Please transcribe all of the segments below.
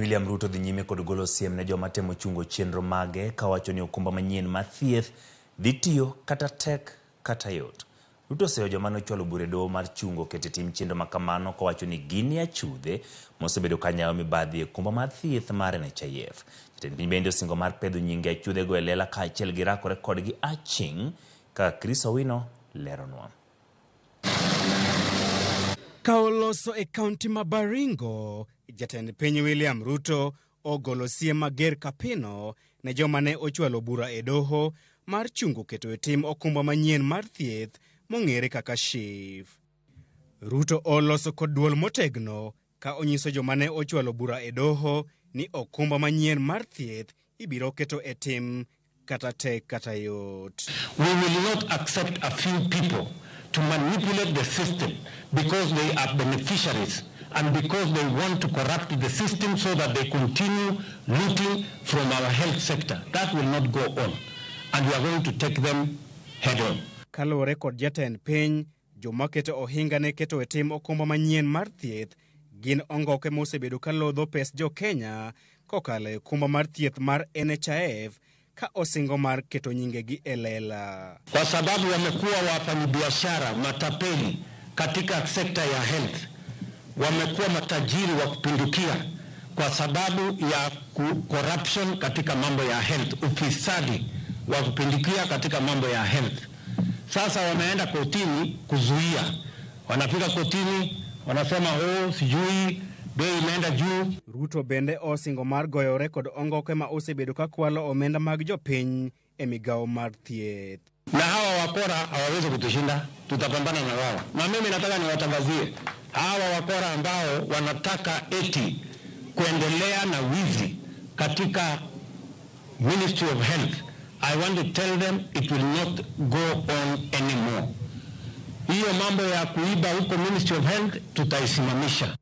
William Ruto dhi nyime kod golo siem ne joma temo chungo chenro mage kawacho ni okumba manyien mar thieth dhi tiyo kata tek kata yot. Ruto oseyo joma nochwalo bura e doho mar chungo keto e tim chenro ma kamano kowacho ni gin achudhe mosebedo ka nyayo mibadhi e okumba mar thieth mar NHIF. Jatend piny bende osingo mar pedho nyinge achudhego e lela kaachiel gi rakore kodgi aching' kaka Chris Owino leronwa. Ka oloso e kaunti ma Baringo, jatend piny William Ruto ogolo siem mager kapino ne joma ne ochwalo bura e doho mar chungo keto e tim okumba manyien mar thieth mong'ere kaka SHIF. Ruto oloso kod duol motegno ka onyiso joma ne ochwalo bura e doho ni okumba manyien mar thieth ibiro keto e tim kata tek kata yot. We will not accept a few people to manipulate the system because they are beneficiaries and because they want to corrupt the system so that they continue looting from our health sector. That will not go on, and we are going to take them head on. Kaluwore kod jatend piny, joma keto ohinga ne keto e tim okumba manyien mar thieth gin ongoke mosebedo ka lodho pes jo Kenya kokalo e okumba mar thieth mar NHIF ka osingo mar keto nyingegi e lela. Kwa sababu wamekuwa wafanyabiashara matapeli katika sekta ya health, wamekuwa matajiri wa kupindukia kwa sababu ya corruption katika mambo ya health, ufisadi wa kupindukia katika mambo ya health. Sasa wameenda kotini kuzuia, wanafika kotini wanasema oh, sijui bei imeenda juu. Ruto bende osingo mar goyore kod ongoke ma osebedo ka kwalo omenda mag jopiny e migawo mar thieth. Na hawa wakora hawawezi kutushinda, tutapambana na wao. Na mimi nataka niwatangazie hawa wakora ambao wanataka eti kuendelea na wizi katika Ministry of Health. I want to tell them it will not go on anymore. Hiyo mambo ya kuiba huko Ministry of Health tutaisimamisha.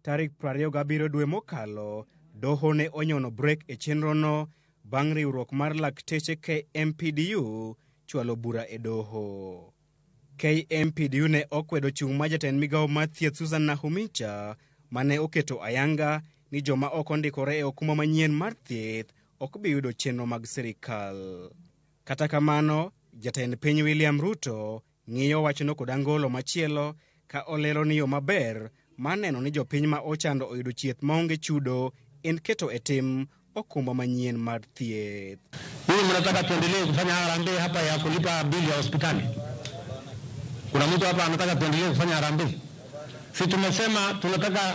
Tarik 27 dwe mokalo, doho ne onyono brek e chenrono bang' riwruok mar lakteche KMPDU chwalo bura e doho. KMPDU ne okwedo chung' ma jatend migawo mar thieth Susan Nakhumicha mane oketo ayanga ni joma ok ondikore e okumba manyien mar thieth ok bi yudo chenro mag sirikal. Kata kamano, jatend piny William Ruto ng'iyo wachno kod angolo machielo ka olero ni yo maber mar neno ni jopiny ma ochando oyudo chieth maonge chudo en keto e tim okumba manyien mar thieth. Ninyi mnataka tuendelee kufanya harambee hapa ya kulipa bili ya hospitali? Kuna mtu hapa anataka tuendelee kufanya harambee? Si tumesema tunataka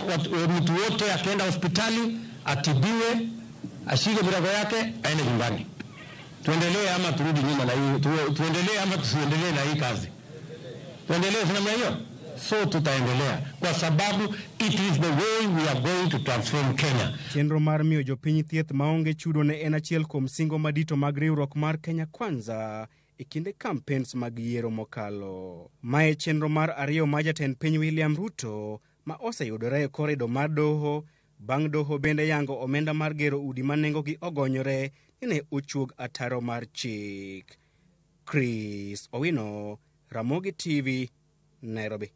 mtu wote akienda hospitali atibiwe, ashike virago yake aende nyumbani. Tuendelee ama turudi nyuma na hii? Tuendelee ama tusiendelee na hii kazi? Tuendelee namna hiyo? So tutaendelea kwa sababu it is the way we are going to transform Kenya. Chenro mar miyo jopiny thieth maonge chudo ne en achiel kuom singo madito mag riwruok mar Kenya Kwanza e kinde campaigns mag yiero mokalo. Mae chenro mar ariyo ma jatend piny William Ruto ma oseyudore e korido mar doho bang' doho bende yango omenda mar gero udi ma nengogi ogonyore ni ne ochuog ataro mar chik. Chris Owino, Ramogi TV, Nairobi.